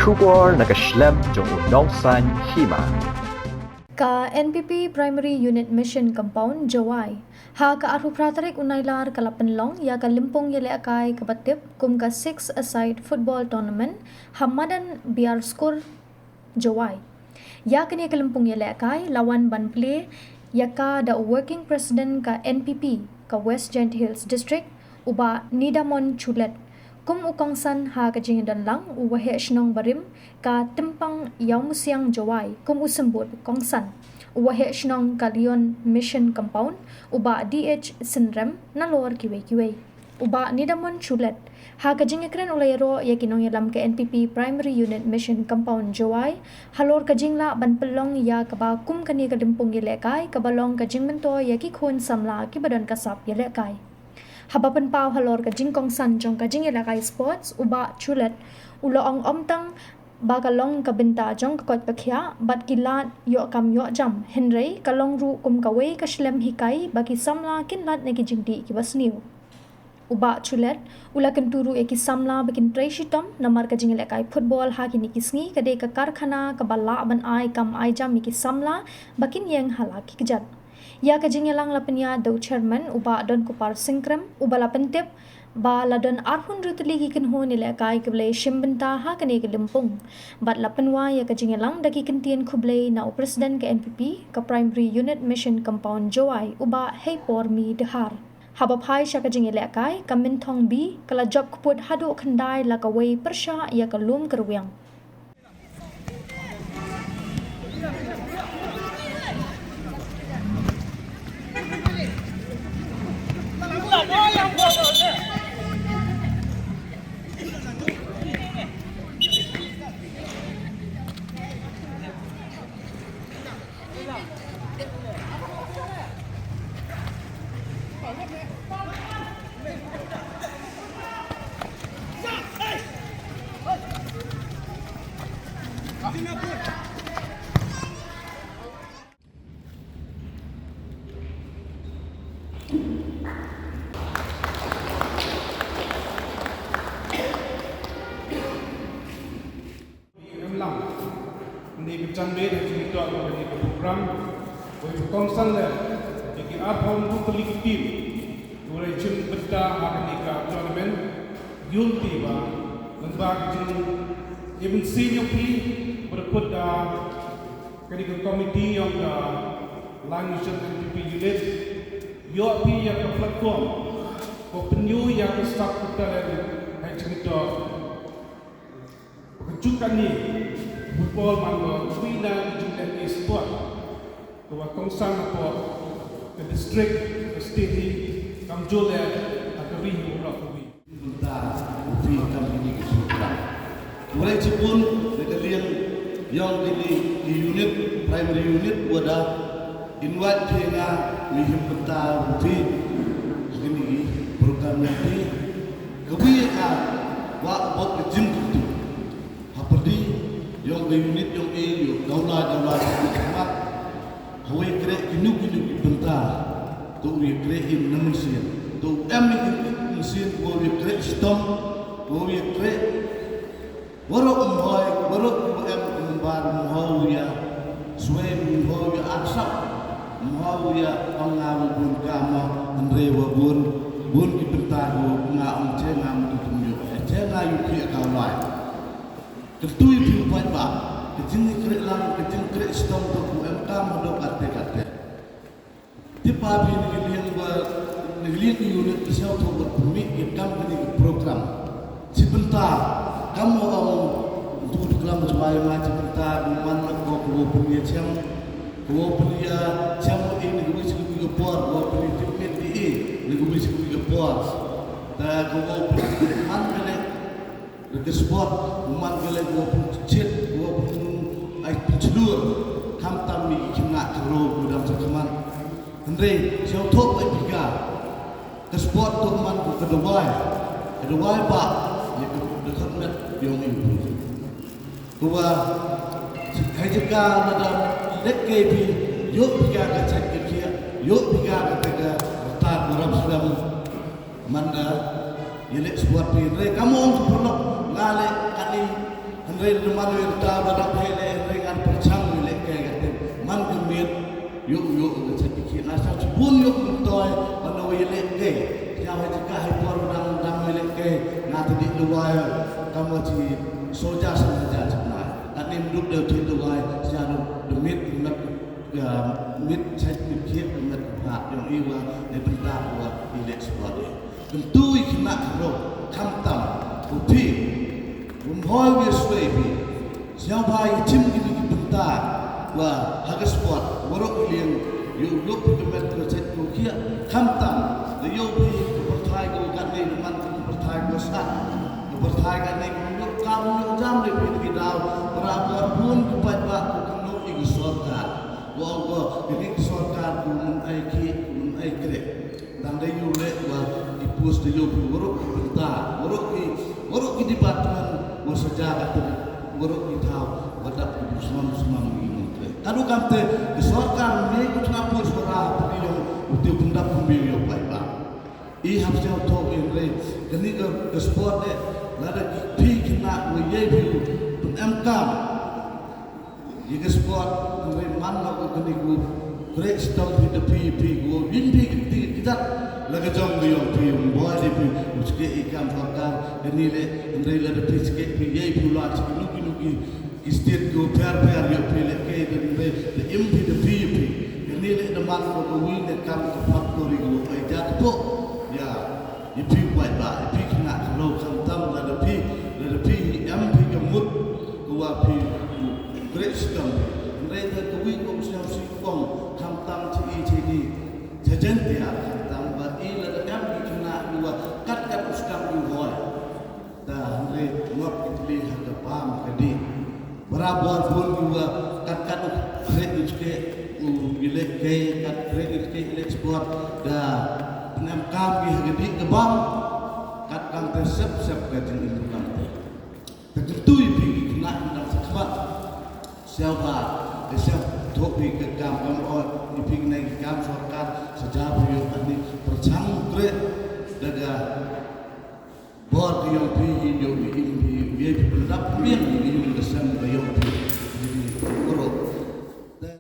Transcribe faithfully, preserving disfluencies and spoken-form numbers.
Khubor na ka shlem jong u nongsaiñ hima. Ka N P P Primary Unit Mission Compound Jowai ha ka arphew phra tarik u Nailar ka la pynlong ïa ka lympung ïalehkai kaba tip kum ka Six-a-Side Football Tournament ha madan Biar Skur, Jowai. Ïa kane ka lympung ïalehkai la wan ban plie ïa ka da u Working President ka N P P ka West Jaintia Hills District, u Bah Nidamon Chulet, kum u kongsan ha ka jingdon lang u Waheh Shnong barim ka Tympang Ïawmusiang Jowai kum u symbud kongsan, u Waheh Shnong ka Lion Mission Compound, u Bah D H Synrem, nalor kiwei kiwei. U Bah Nidamon Chulet ha ka jingïakren u la ïaroh ïa ki nongïalam ka N P P Primary Unit Mission Compound Jowai halor ka jinglah ban pynlong ïa kaba kum kane ka lympung ïalehkai kaba long ka jingmyntoi ïa ki khun samla kiba don ka sap ïalehkai. Haba pynpaw halor ka jingkongsan jong ka jingïalehkai sports, u Bah Chulet u la ong ym tang ba ka long ka bynta jong ka koit ka khiah bad ki lad ïoh kam ïoh jam, hynrei ka long ruh kum kawei ka shlem hikai ba ki samla kin lait na ki jingdih kiba sniew. U Bah Chulet u la kyntu ruh ïa ki samla ba kin trei shitom namar ka jingïalehkai football ha kine ki sngi ka dei ka karkhana kaba lah ban ai kam ai jam ïa ki samla ba kin ïeng ha la ki kjat. Ïa ka jingïalang la pynïaid da u Chairman u Bah Donkupar Synrem uba la pyntip ba la don arphew hynriew tylli ki kynhun ïalehkai kiba la shim bynta ha kane ka lympung. Bad la pynwai ïa ka jingïalang da ki kyntien khublei na u President ka N P P ka Primary Unit Mission Compound Jowai, u Bah Heipormi Dkhar. Haba phai sha ka jingïalehkai, ka Mynthong B ka la jop kput haduh khyndai la kawei pyrshah ïa ka Lum Kyrwiang. Em lang. Kane ka janmiet ha kane ka program. Wei ka kongsan leh ïa ki arphew hynriew tylli ki team kiba la shim bynta ha kane ka tournament. Ïohi ba lyngba ka jingïamynsier ïa phi ba la put da kane ka committee jong ka Lion Mission N P P unit. Ïoh phi ïa ka platform ba pynïoh ïa ka sap ka talent ha kane ka Ba ka juk kane, football man ko, wi na ka juk leh sport. Ko wa kongsan ko, ka district, ka state hi, kam jole, ha ka ri hi, umrah ko wi. Bynta, u phi kam kini ki program. Ulai chibun, na ka liang, yong kini ki unit, primary unit, wada, Invite phi nga, wi him bynta u phi. Kini ki program ïa phi. Ka wi ka wa bok ka jingkyntu. Ha pyrdi, yong ka unit yong e, yong dawla, dawla, dawla. Hawei kreh kinu kinu ki bynta. To wi kreh in na mynsiem. To em in mynsiem, ko wi kreh shitom. Ko wi kreh Baroh ym hoi, baroh kiba em kumba ym hoi ïa swai, ym hoi ïa arsap, ym hoi ïa ong nga wa bun ka mo, hynrei wa bun, bun ki bynta ko nga ong che nga mtu tum ïoh, eh, che nga ïoh ki ka lai. Kyntu ïa phi u paidbah, ka jingkreh lang, ka jingkreh shitom to ko em kam haduh katte katte. Tip ba phi na ka liang ba, na ka liang ka unit ka sñiawthooh bad pynmih ka kam kani ka program. Chi bynta, kam wa ong, tu tu klam ba chwa ïa nga chi bynta, ba man na ko ko pynïa chiang, ko pynïa chiang ïa na ka wi chi ka por, ko pynïa tip miet ïa na ka wi chi ka por. Ta ko pynïa man ka ne, Ka sport, u man ka leh ko pynchit, ko pyn ai pynchlur, khamtam ïa ki khynnah ka ro ko dang sa khmat. Hynrei, sñiawthooh ai pika. Ka sport to man ko ka dawai. Ka dawai ba, ïa ka dkhot met yong i u. Ko wa, hai jaka na dang leh kai phi, ïoh pika ka chait ka khiah, ïoh pika ka teka, ka ta ko rap sdam. Manda, ïa leh sport phi, hynrei kam ong ki paralok, nga leh kani, Hynrei da man u ïa ka daw ba dap heh leh, hynrei ngan pyrshang u ïalehkai ka tim. Man ka miet ïoh ïoh ka sait ki khiah, nga sngewbha bun ïoh myntoi ban u ïalehkai. Sha ha jaka hi por dang dang ïalehkai, nga ta dih lawai kam wa chi soja san hajar chipnai. Kat nim duk deu thit lawai sha duk da miet met ka miet sait miet khiah ka met ka phad jong i wa ne bynta wa i leh sport i. Kyntu i khynnah khynroo khamtam u phi. Wym hoi wi swei phi. Sngewbha ïa chim kine ki bynta wa ha ka sport waroh i liang ïoh ïoh phi ka met ka sait ka khiah khamtam da ïoh phi ka pyrthai ka katne da man ka pyrthai ka sat ka pyrthai katne ka ïoh kam ïoh jam da phi ki daw. Para bor bun ki paidbah ka kynnoh ïa ki sorkar. Wa ong ko kine ki sorkar ka mun ai ki ka mun ai kreh. Dang dei ïoh leh wa ki post da ïoh phi waroh ki bynta waroh ki waroh ki department wa saja ka tynat waroh ki thaw wa dap ki smam smam ngi ngi tre. Kadu kamte ki sorkar ne ku tna post wa ra phi ïoh u te pyndap phi ïoh paidbah. I hap sngewthuh ïa hynrei kane ka sport eh lada ki phi khynnah wa ïai phi u pynemkam. Ïa ka sport hynrei man la u kane ku kreh sdang phi da phi phi ku ïing phi ka kti ka kjat la ka jong ka ïong phi um boi da phi u skeh i kam sorkar kane leh hynrei la da phi skeh phi ïai phi u lad sha kino kino ki ki state ku pher pher ïoh phi leh kei da hynrei da im phi da phi ïa phi kane leh da man la ka wi ne kam ka factory ku ai jat pok ïa. Ïa phi u paidbah, ïa phi khynnah khynroo khamtam lada phi, lada phi em phi ka mut ka wa phi u kreh sdang. Hynrei da ka wi kum sngewsih kum khamtam cha i cha i cha Jaintia khamtam ba i lada em phi khynnah u wa kat kat u sdang u hoi. Da hynrei ngot ki tli ha ka bam ka dih. Barabor bun ki wa kat kat u kreh u skeh u ïalehkai kat kreh u skeh ïaleh sport da pynemkam ki ha ka dih ka bam kat kamte sep sep ka jingim kamte. Te kyntu ïa phi ki khynnah ki dang sa khmat. Sngewbha, te sngewthuh phi ka kam kam ot ïa phi kine ki kam sorkar sa ja phi ïoh ani pyrchang kreh da ka bor ki ïong phi hi ïoh ïa phi ïa phi pyndap biang.